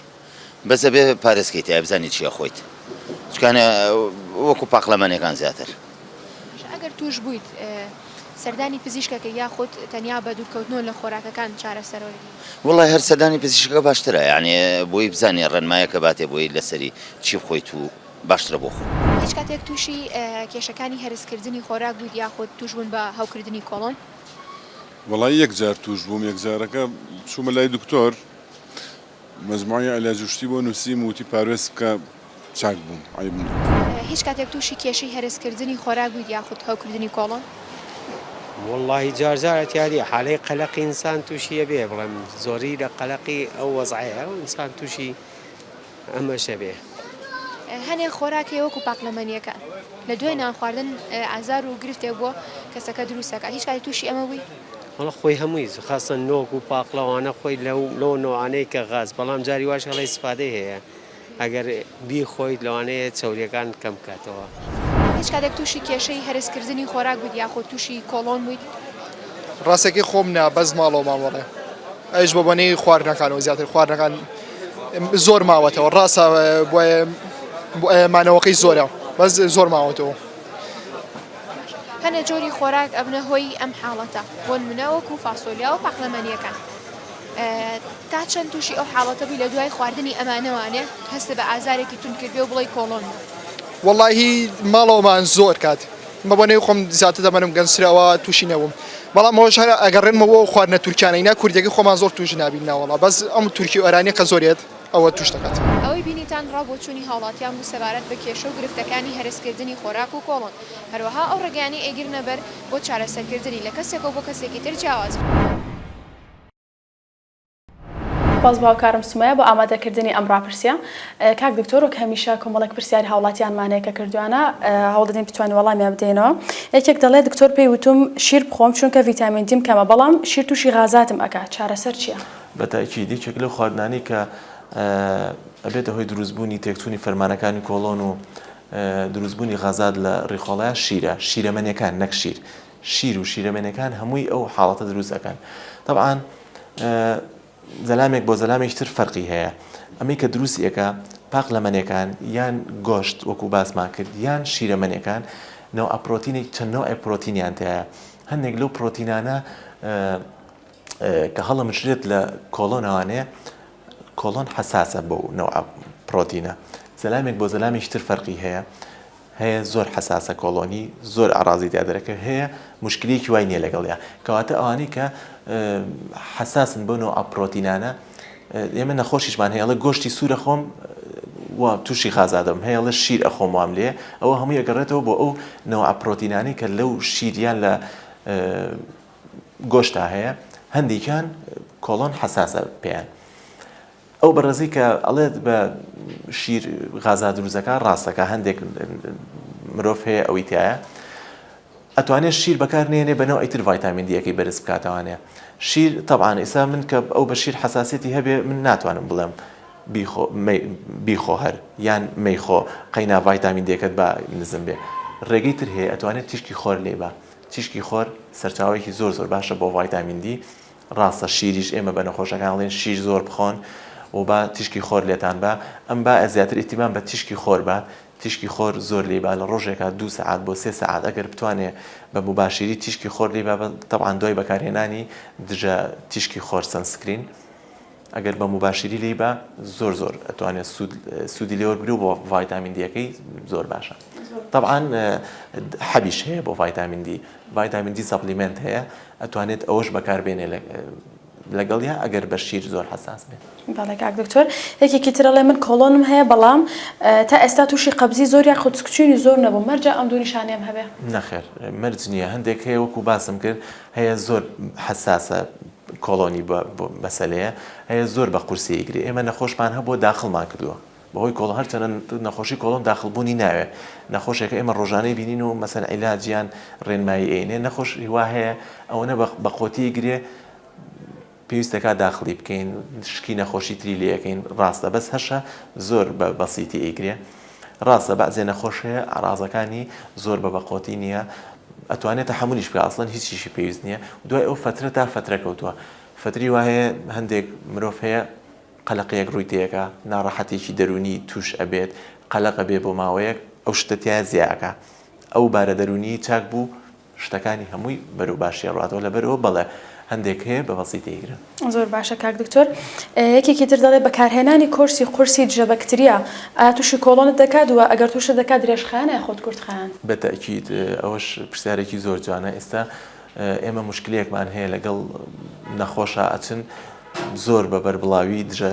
بەس ئەبێ پارێزکەی تیا بزانی چی ئەخۆیت چکانە وەکو پاقلەمەنیەکان زیاتر. باشە ئەگەر تووش بوویت سەردانی پزیشکەکەی یاخود تەنیا بە دوورکەوتنەوە لە خۆراکەکان چارەسەر وەرگری؟ وەڵای هەر سەردانی پزیشکەکە باشترە یانی بۆی بزانێ ڕێنمایەکە باتێ بۆی لەسەری چی بخۆیت و باشترە بۆ خۆت. هیچ کاتێک تووشی کێشەکانی هەرسکردنی خۆراک بوویت یاخود تووشبوون بە هەوکردنی کۆڵۆن؟ وەڵای یەک جار تووش بووم یەک جارەکە چوومە لای دکتۆر مەجموعەی عیلاج و شتی بۆ نووسیم وتی پاروێز بکە چاک بووم عەیب نیە. هیچ کاتێک تووشی کێشەی هەرسکردنی خۆراک بوویت یاخود هەوکردنی کۆڵۆن؟ وەڵاهی جار جار ئەتیادیە حالەی قەلەقی ئینسان تووشی ئەبێ بڵێم زۆری لە قەلەقی ئەو وەزعەیە ئینسان تووشی ئەمەش ئەبێ. هەنێ خۆراک هەیە وەکو پاقلەمەنیەکان لە دوای نان خواردن ئازار و گرفتێک بۆ کەسەکە دروست ئەکات هیچ کاتێک تووشی ئەمە بووی؟ وەڵا خۆی هەمووی خاستەن نۆک و پاقلەوانە خۆی لەو لەو نەوعانەی کە غاز بەڵام جاری واش هەڵەی ئیسفادەی هەیە ئەگەر بیخۆیت لەوانەیە چەوریەکان کەم بکاتەوە. هیچ کاتێک تووشی کێشەی هەرس کردنی خۆراک بوویت یاخود تووشی کۆڵۆن بوویت؟ ڕاستەکەی خۆم نا بەس ماڵەوەمان وەڵێ ئەویش بە بۆنەی خواردنەکانەوە زیاتر خواردنەکان زۆر ماوەتەوە ڕاستە بۆیە مانەوەکەی زۆرە بەس زۆر ماوەتەوە. هەنێ جۆری خۆراک ئەبنە هۆی ئەم حاڵەتە بۆنمونە وەکو فاسۆلیا و پاقلەمەنیەکان تا چەند تووشی ئەو حاڵەتە بووی لە دوای خواردنی ئەمانەوانێ هەستت بە ئازارێکی توند کردبێ و بڵێی کۆڵۆن بوو؟ وەڵاهی ماڵەوەمان زۆر کات بە بۆنەی خۆم زیاتر دەمەنم گەنجترەوە تووشی نەبووم بەڵام ئەوەش هەر ئەگەڕێنمەوە بۆ ئەو خواردنە تورکیانەی نا کوردیەکەی خۆمان زۆر تووش نابین ناوەڵا بەس ئەم تورکی و ئێرانیە کە زۆر یەت ئەوە تووش دەکات. ئەوەی بینیتان ڕاو بۆچوونی هاوڵاتیان بوو سەبارەت بە کێشە و گرفتەکانی هەرسکردنی خۆراک و کۆڵۆن، هەروەها ئەو ڕێگایانەی ئەیگرنە بەر بۆ چارەسەرکردنی لە کەسێکەوە بۆ کەسێکی تر جیاواز بوو. سوپاس بۆ هاوکارم سومەیە بۆ ئامادەکردنی ئەم ڕاپرسیە. کاک دکتۆر وەک هەمیشە کۆمەڵێک پرسیاری هاوڵاتیانمان هەیە کە کردویانە هەوڵدەدەین بتوانین وەڵامیان بدەینەوە. یەکێک دەڵێت دکتۆر پێی وتوم شیر بخۆم چونکە ڤیتامین دیم کەمە بەڵام شیر توشی غازاتم ئەکا چارەسەر چیە؟ بە تاکید یەکێک لەو خواردنانەی کە ئەبێتە هۆی دروستبوونی تێکچوونی فەرمانەکانی کۆڵۆن و دروستبوونی غازات لە ڕیخۆڵەیە شیرە، شیرەمەنیەکان نەک شیر، شیر و شیرەمەنیەکان هەمووی ئەو حاڵەتە دروست ئەکەن تەبعەن زەلامێک بۆ زەلامێکی تر فەرقی هەیە ئەمەی کە دروستی ئەکا پاقلەمەنیەکان یان گۆشت وەکو باسمان کرد یان شیرەمەنیەکان نەوعە پرۆتینێک چەند نەوعێک پرۆتینیان تیایە هەندێک لەو پرۆتینانە کە هەڵەمژرێت لە کۆڵۆنەوانەیە کۆڵۆن حەساسە بەو نەوعە پرۆتینە زەلامێک بۆ زەلامێکی تر فەرقی هەیە هەیە زۆر حەساسە کۆڵۆنی زۆر ئەڕازی تیا دەرەکەوێت هەیە موشکلەیەکی وای نییە لەگەڵیا کەواتە ئەوانەی کە حەساسن بۆ نەوعە پرۆتینانە ئێمە نەخۆشیشمان هەیە ئەڵێ گۆشتی سوورە خۆم. وا تووشی غازات دەبم، هەیە ئەڵێ شیر ئەخۆم وام لێیە، ئەوە هەمووی ئەگەڕێتەوە بۆ ئەو نەوعە پرۆتینانەی کە لەو شیر یان لە گۆشتا هەیە، هەندێکیان کۆڵۆن حەساسە پێیان. ئەو بەڕێزەی کە ئەڵێت بە شیر غازات دروست دەکات ڕاست دەکات، هەندێک مرۆڤ هەیە ئەوەی تایە ئەتوانێت شیر بەکار نێنێ بە نەوعی تر ڤایتامین دیەکەی بەرز بکاتەوانێ شیر تەبعەن ئیسا من کە ئەو بە شیر حەساسیەتی هەبێ من ناتوانم بڵێم بیخۆ بیخۆ هەر یان مەیخۆ قەینا ڤایتامین دیەکەت با نزم بێ ڕێگەی تر هەیە ئەتوانێت تیشکی خۆر لێ با تیشکی خۆر سەرچاوەیەکی زۆر زۆر باشە بۆ ڤایتامین دی ڕاستە شیریش ئێمە بە نەخۆشەکان ئەڵێن شیر زۆر بخۆن و با تیشکی خۆر لێتان با ئەم با زیاتر ئیهتیمام بە تیشکی خۆر بات تیشکی خۆر زۆر لێی با لە ڕۆژێکا دوو سەعات بۆ سێ سەعات ئەگەر بتوانێ بە موباشیری تیشکی خۆر لێی با تەبعەن دوای بەکارهێنانی دژە تیشکی خۆر sunscreen ئەگەر بە موباشیری لێی با زۆر زۆر ئەتوانێت سوود سوودی لێ وەربگرێ و بۆ ڤایتامین دیەکەی زۆر باشە تەبعەن حەبیش هەیە بۆ ڤایتامین دی ڤایتامین دی supplement هەیە ئەتوانێت ئەوەش بەکاربێنێ لەگەڵیا ئەگەر بە شیر زۆر حەساس بێ. بەڵێ کاک دکتۆر یەکێکی تر ئەڵێ من کۆڵۆنم هەیە بەڵام تا ئێستا تووشی قەبزی زۆر یاخود سکچوونی زۆر نەبووم مەرجە ئەم دوو نیشانەیەم هەبێ؟ نەخێر مەرج نییە هەندێک هەیە وەکو باسم کرد هەیە زۆر حەساسە کۆڵۆنی بە مەسەلەیە هەیە زۆر بە قورسی ئەیگرێ ئێمە نەخۆشمان هەبووە داخڵمان کردووە بەهۆی کۆڵۆن هەرچەنە نەخۆشی کۆڵۆن داخڵبوونی ناوێ نەخۆشێکە ئێمە ڕۆژانەی بینین و مەسەن عیلاج یان ڕێنمایی ئەینێ نەخۆش هیوا هەیە ئەوەنە بە قۆتی گرێ پێویست دەکات داخڵی بکەین شکی نەخۆشی تری لێەکەین ڕاستە بەس هەشە زۆر بە بەسیتی ئەیگرێ ڕاستە بەعزێ نەخۆش هەیە ئارازەکانی زۆر بە بەقۆتی نییە ئەتوانێت تەحەمولیش بکە ئەسڵەن هیچیشی پێویست نییە دوای ئەو فترە تا فترە کەوتووە فتری وا هەیە هەندێک مرۆڤ هەیە قەلەقیەک ڕووی تێکا، ناڕەحەتیەکی دەروونی تووش ئەبێت، قەلەق ئەبێ بۆ ماوەیەک، ئەو شتە تیا زیا ئەکا. ئەو بارە دەروونیەی چاک بوو، شتەکانی هەمووی بەرەو باشی ئەڕواتەوە، لەبەرئەوە بەڵێ هەندێک هەیە بە بەسیتی ئەیگرن. زۆر باشە کاک دکتۆر. یەکێکی تر دەڵێ بەکارهێنانی کۆرسی قورسی دژە بەکتریا ئایا تووشی کۆڵۆنت دەکات و ئەگەر تووشت دەکات درێژخایەنە یاخود کورتخایەن؟ بە تەئکید ئەوەش پرسیارێکی زۆر جوانە. ئێستا ئێمە موشکلەیەکمان هەیە لەگەڵ نەخۆشا ئەچن زۆر بە بەربڵاوی دژە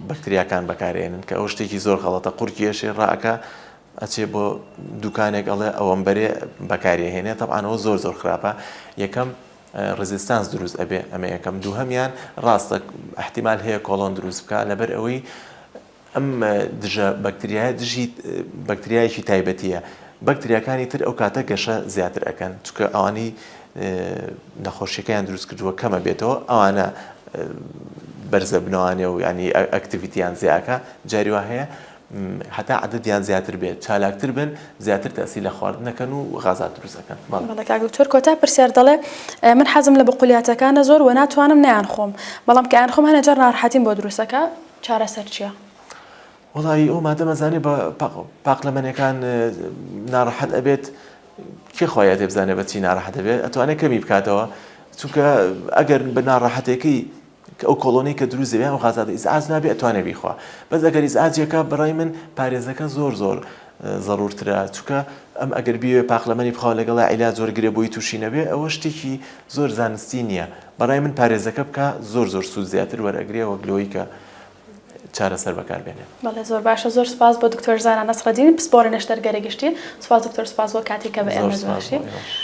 بەکتریاکان بەکارێنن کە ئەو شتێکی زۆر غەڵەتە قورکی ئێشێ ڕائەکا ئەچێ بۆ دوکانێک ئەڵێ ئەوەم بەرێ بەکارێهێنێ تەبعەن ئەوە زۆر زۆر خراپە یەکەم resistance دروست ئەبێ ئەمە یەکەم دووهەمیان ڕاستە احتیمال هەیە کۆڵۆن دروست بکە لەبەر ئەوەی ئەم دژە بەکتریایە دژی بەکتریایەکی تایبەتییە، بەکتریاکانی تر ئەو کاتە گەشە زیاتر ئەکەن، چونکە ئەوانەی نەخۆشیەکەیان دروست کردووە کەمە بێتەوە ئەوانە بەرزەبنەوانێ و ینی activity یان زیاکە جاری وا هەیە هەتا عددیان زیاتر بێت چالاکتر بن زیاتر تەسی لە خواردنەکەن و غازات دروست ئەکەن. بەڵێ کاک دکتۆر کۆتا پرسیار دەڵێ من حەزم لە بقولیاتەکانە زۆر و ناتوانم نەیان خۆم بەڵام کە ئەیان خۆم هەنێ جار ناڕەحەتیم بۆ دروستەکە چارەسەر چیە؟ وەڵایی ئەو مادەم ئەزانێ بە پاقلەمەنیەکان ناڕەحەت ئەبێت کێ خوایەتێ بزانێ بە چی ناڕەحەت ئەبێت ئەتوانێت کەمی بکاتەوە چونکە ئەگەر بە ناڕەحەتێکی کە ئەو کۆڵۆنەی کە دروست دەبێت ئەو غازاتە ئیزعاج نابێت ئەتوانێت بیخوا بەس ئەگەر ئیزعاجێکە بەڕای من پارێزەکە زۆر زۆر زەڕورترە چونکە ئەم ئەگەر بیەوێ پاقلەمەنی بخوا لەگەڵ عیلاج وەرگرێ بۆی تووشی نەبێ ئەوە شتێکی زۆر زانستی نییە بەڕای من پارێزەکە بکا زۆر زۆر سوود زیاتر وەرئەگرێ وەک لەوەی کە چارەسەر بەکار بێنێ. بەڵێ زۆر باشە زۆر سوپاس بۆ دکتۆر زانا نەسڕەدین پسپۆڕی نەشتەرگەری گشتی سوپاس دکتۆر سوپاس بۆ کاتی کە بە ئێمەت بەخشی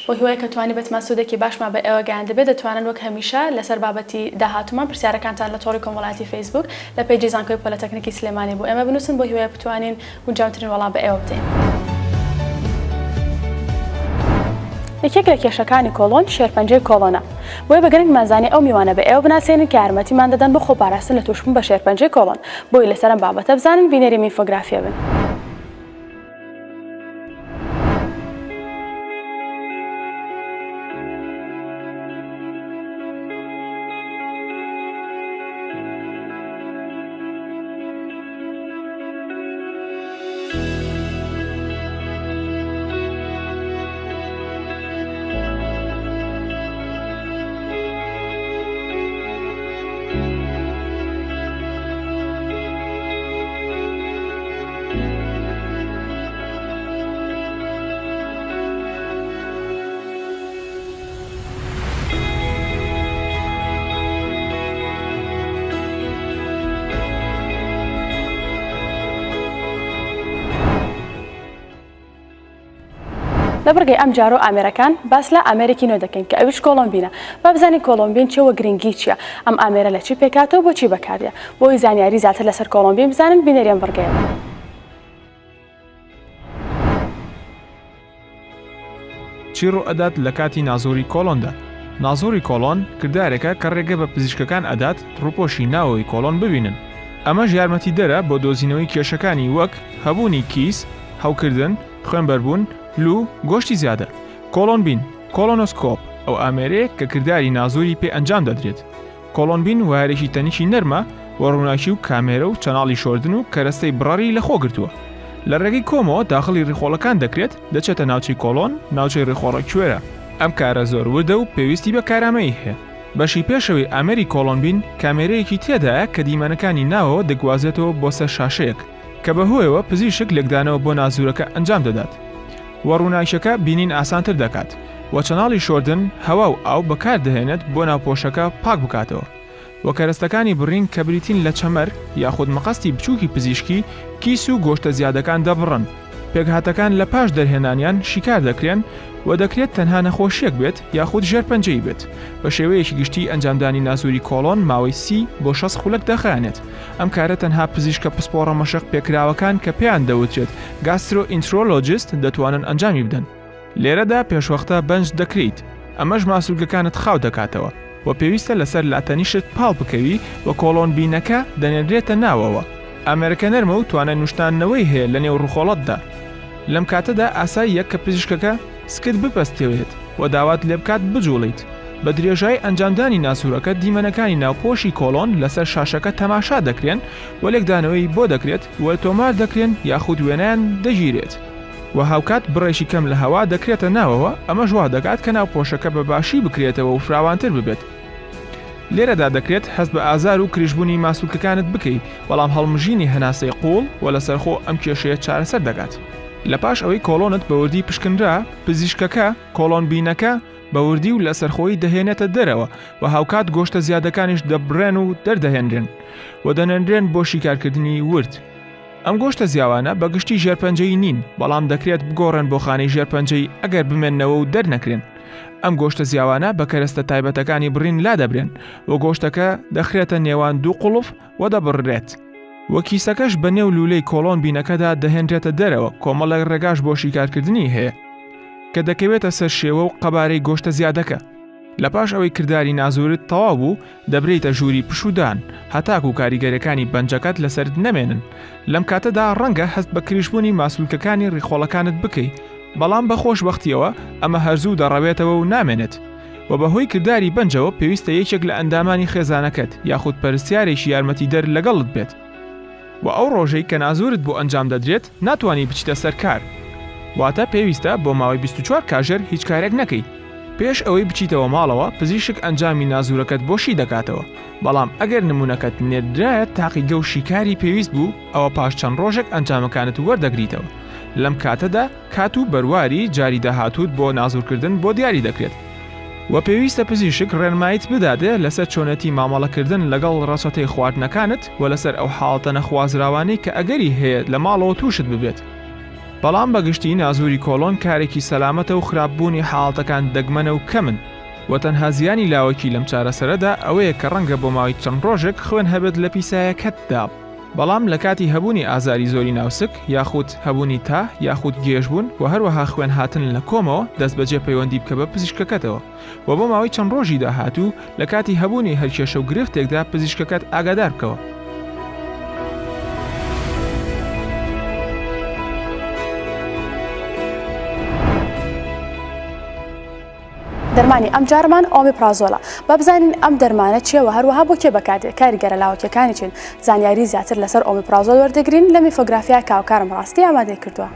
بۆ هیوای کە توانیبێتمان سوودێکی باشمان بە ئێوە گەیاندبێت دەتوانن وەک هەمیشە لەسەر بابەتی داهاتوومان پرسیارەکانتان لە تۆڕی کۆمەڵایەتی فەیسبووک لە پەیجی زانکۆی پۆلەتەکنیکی سلێمانی بۆ ئێمە بنووسن بۆ هیوای بتوانین گونجاوترین وەڵام بە ئێوە بدەین. یەکێک لە کێشەکانی کۆڵۆن شێرپەنجەی کۆڵۆنە، بۆیە بە گرنگمان زانی ئەو میوانە بە ئێوە بناسێنین کە یارمەتیمان دەدەن بۆ خۆپاراستن لە تووشبوون بە شێرپەنجەی کۆڵۆن، بۆی لەسەر ئەم بابەتە بزانن بینەری ئەم ئینفۆگرافیە بن. لە بڕگەی ئەمجارە و ئامێرەکان باس لە ئامێرێکی نوێ دەکەین کە ئەویش کۆڵۆن بین ە. با بزانین کۆڵۆن بین چیە و گرنگی چیە؟ ئەم ئامێرە لە چی پێکهاتووە و بۆچی بەکاردێ؟ بۆ ئەوەی زانیاری زیاتر لەسەر کۆڵۆن بین بزانن بینەری ئەم بڕگەیە بن. چی ڕووئەدات لە کاتی نازوری کۆڵۆندا؟ نازوری کۆڵۆن کردارێکە کە ڕێگە بە پزیشکەکان ئەدات ڕووپۆشی ناوەوەی کۆڵۆن ببینن. ئەمەش یارمەتیدەرە بۆ دۆزینەوەی کێشەکانی وەک هەبوونی کیس، هەوکردن، خوێنبەربوون، لوو، گۆشتی زیادە. کۆڵۆن بین، Colonoscope، ئەو ئامێرەیە کە کرداری نازوری پێ ئەنجام دەدرێت. کۆڵۆن بین وایەرێکی تەنکی نەرمە و ڕووناکی و کامێرە و چەناڵی شۆردن و کەرەستەی بڕەری لەخۆ گرتووە. لە ڕێگەی کۆمەوە داخڵی ڕیخۆڵەکان دەکرێت، دەچێتە ناوچەی کۆڵۆن، ناوچەی ڕیخۆڵە کوێرە. ئەم کارە زۆر وردە و پێویستی بە کارامەیی هەیە. بەشی پێشەوەی ئامێری کۆڵۆن بین کامێرەیەکی تێدایە کە دیمەنەکانی ناوەوە دەگوازێتەوە بۆ سەر شاشەیەک کە بەهۆیەوە پزیشک لێکدانەوە بۆ نازوورەکە ئەنجام دەدات. و ڕووناکیەکە بینین ئاسانتر دەکات و چەناڵی شۆردن هەوا و ئاو بەکاردەهێنێت بۆ ناوپۆشەکە پاک بکاتەوە و کەرەستەکانی بڕین کە بریتین لە چەمەر یاخود مقەستی بچووکی پزیشکی کیس و گۆشتە زیادەکان دەبڕن. پێکهاتەکان لە پاش دەرهێنانیان شیکار دەکرێن و دەکرێت تەنها نەخۆشییەک بێت یاخود ژێرپەنجەیی بێت. بە شێوەیەکی گشتی ئەنجامدانی نازووری کۆڵۆن ماوەی سی بۆ 60 خولەک دەخایەنێت. ئەم کارە تەنها پزیشکە پسپۆڕە مەشق پێکراوەکان کە پێیان دەوترێت Gastroenterologist دەتوانن ئەنجامی بدەن. لێرەدا پێشوەختە بەنج دەکرێیت، ئەمەش ماسولکەکانت خاو دەکاتەوە و پێویستە لەسەر لاتەنیشت پاڵ بکەوی و کۆڵۆن بینەکە دەنێنرێتە ناوەوە. ئامێرەکە نەرمە و توانای نوشتاندنەوەی هەیە لەنێو ڕوخۆڵەتدا. لەم کاتەدا ئاساییە کە پزیشکەکە سکت بپەستێنێت و داوات لێبکات بجوڵێیت. بە درێژایی ئەنجامدانی ناسورەکە دیمەنەکانی ناوپۆشی کۆڵۆن لەسەر شاشەکە تەماشا دەکرێن و لێکدانەوەی بۆ دەکرێت و تۆمار دەکرێن یاخود وێنەیان دەگیرێت و هاوکات بڕێکی کەم لە هەوا دەکرێتە ناوەوە ئەمەش وا دەکات کە ناوپۆشەکە بە باشی بکرێتەوە و فراوانتر ببێت. لێرەدا دەکرێت هەست بە ئازار و کرژبوونی ماسولکەکانت بکەی بەڵام هەڵمژینی هەناسەی قووڵ و لەسەرخۆ ئەم کێشەیە چارەسەر دەکات. لە پاش ئەوەی کۆڵۆنت بە وردی پشکنرا پزیشکەکە کۆڵۆن بینەکە بە وردی و لەسەرخۆیی دەهێنێتە دەرەوە و هاوکات گۆشتە زیادەکانیش دەبڕێن و دەردەهێنرێن و دەنێنرێن بۆ شیکارکردنی ورد. ئەم گۆشتە زیاوانە بە گشتی ژێرپەنجەیی نین، بەڵام دەکرێت بگۆڕێن بۆ خانەی ژێرپەنجەیی ئەگەر بمێننەوە و دەرنەکرێن. ئەم گۆشتە زیاوانە بە کەرەستە تایبەتەکانی بڕین لادەبرێن و گۆشتەکە دەخرێتە نێوان دوو قوڵف و دەبڕرێت و کیسەکەش بە نێو لوولەی کۆڵۆن بینەکەدا دەهێنرێتە دەرەوە، کۆمەڵێک ڕێگاش بۆ شیکارکردنی هەیە کە دەکەوێتە سەر شێوە و قەبارەی گۆشتە زیادەکە. لە پاش ئەوەی کرداری نازورت تەواو بوو، دەبرێیتە ژووری پشوودان هەتاکوو کاریگەریەکانی بەنجەکەت لەسەرت نەمێنن، لەم کاتەدا ڕەنگە هەست بە کرژبوونی ماسولکەکانی ڕیخۆڵەکانت بکەی، بەڵام بە خۆشبەختیەوە ئەمە هەر زوو دەڕەوێتەوە و نامێنێت و بەهۆی کرداری بەنجەوە پێویستە یەکێک لە ئەندامانی خێزانەکەت یاخود پەرستیارێکی یارمەتیدەر لەگەڵت بێت. و ئەو ڕۆژەی کە نازورت بۆ ئەنجام دەدرێت ناتوانی بچیتە سەر کار واتە پێویستە بۆ ماوەی 24 کاژێر هیچ کارێک نەکەی پێش ئەوەی بچیتەوە ماڵەوە پزیشک ئەنجامی نازورەکەت بۆ شی دەکاتەوە بەڵام ئەگەر نمونەکەت نێردرایە تاقیگە و شیکاری پێویست بوو ئەوە پاش چەند ڕۆژێک ئەنجامەکانت وەردەگریتەوە لەم کاتەدا کات و بەرواری جاری داهاتووت بۆ نازورکردن بۆ دیاری دەکرێت و پێویستە پزیشک ڕێنماییت بداتێ لەسەر چۆنێتی مامەڵەکردن لەگەڵ ڕەچەتەی خواردنەکانت و لەسەر ئەو حاڵەتە نەخوازراوانەی کە ئەگەری هەیە لە ماڵەوە تووشت ببێت. بەڵام بە گشتی نازوری کۆڵۆن کارێکی سەلامەتە و خراپبوونی حاڵەتەکان دەگمەنە و کەمن و تەنها زیانی لاوەکی لەم چارەسەرەدا ئەوەیە کە ڕەنگە بۆ ماوەی چەند ڕۆژێک خوێن هەبێت لە پیسایەکەتدا. بەڵام لە کاتی هەبوونی ئازاری زۆری ناوسک یاخود هەبوونی تا یاخود گێژبوون و هەروەها خوێن هاتن لە کۆمەوە دەستبەجێ پەیوەندی بکە بە پزیشکەکەتەوە و بۆ ماوەی چەند ڕۆژی داهاتوو لە کاتی هەبوونی هەر کێشە و گرفتێکدا پزیشکەکەت ئاگادار بکەوە. دەرمانی ئەم جارەمان ئۆمیپرازۆلە. با بزانین ئەم دەرمانە چییە و هەروەها بۆ کێ بەکاردێت، کاریگەرە لاوەکیەکانی چین؟ زانیاری زیاتر لەسەر ئۆمیپرازۆل وەردەگرین لەم ئینفۆگرافیا کە هاوکارم ڕاستی ئامادەی کردووە.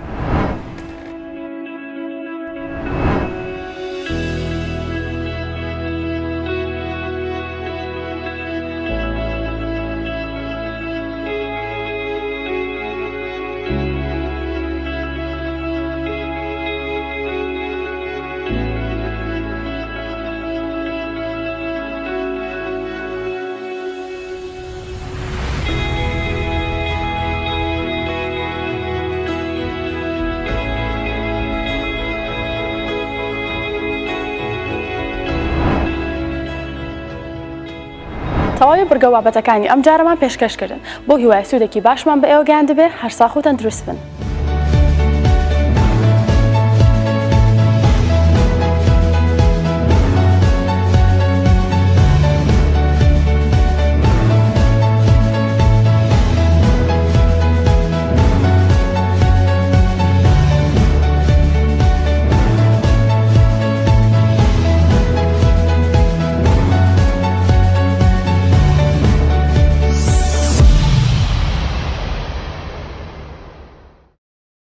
تەواوی بڕگە و بابەتەکانی ئەم جارەمان پێشکەش کردن. بەو هیوایە سوودێکی باشمان بە ئێوە گەیاندبێ، هەر ساخ و تەندروست بن.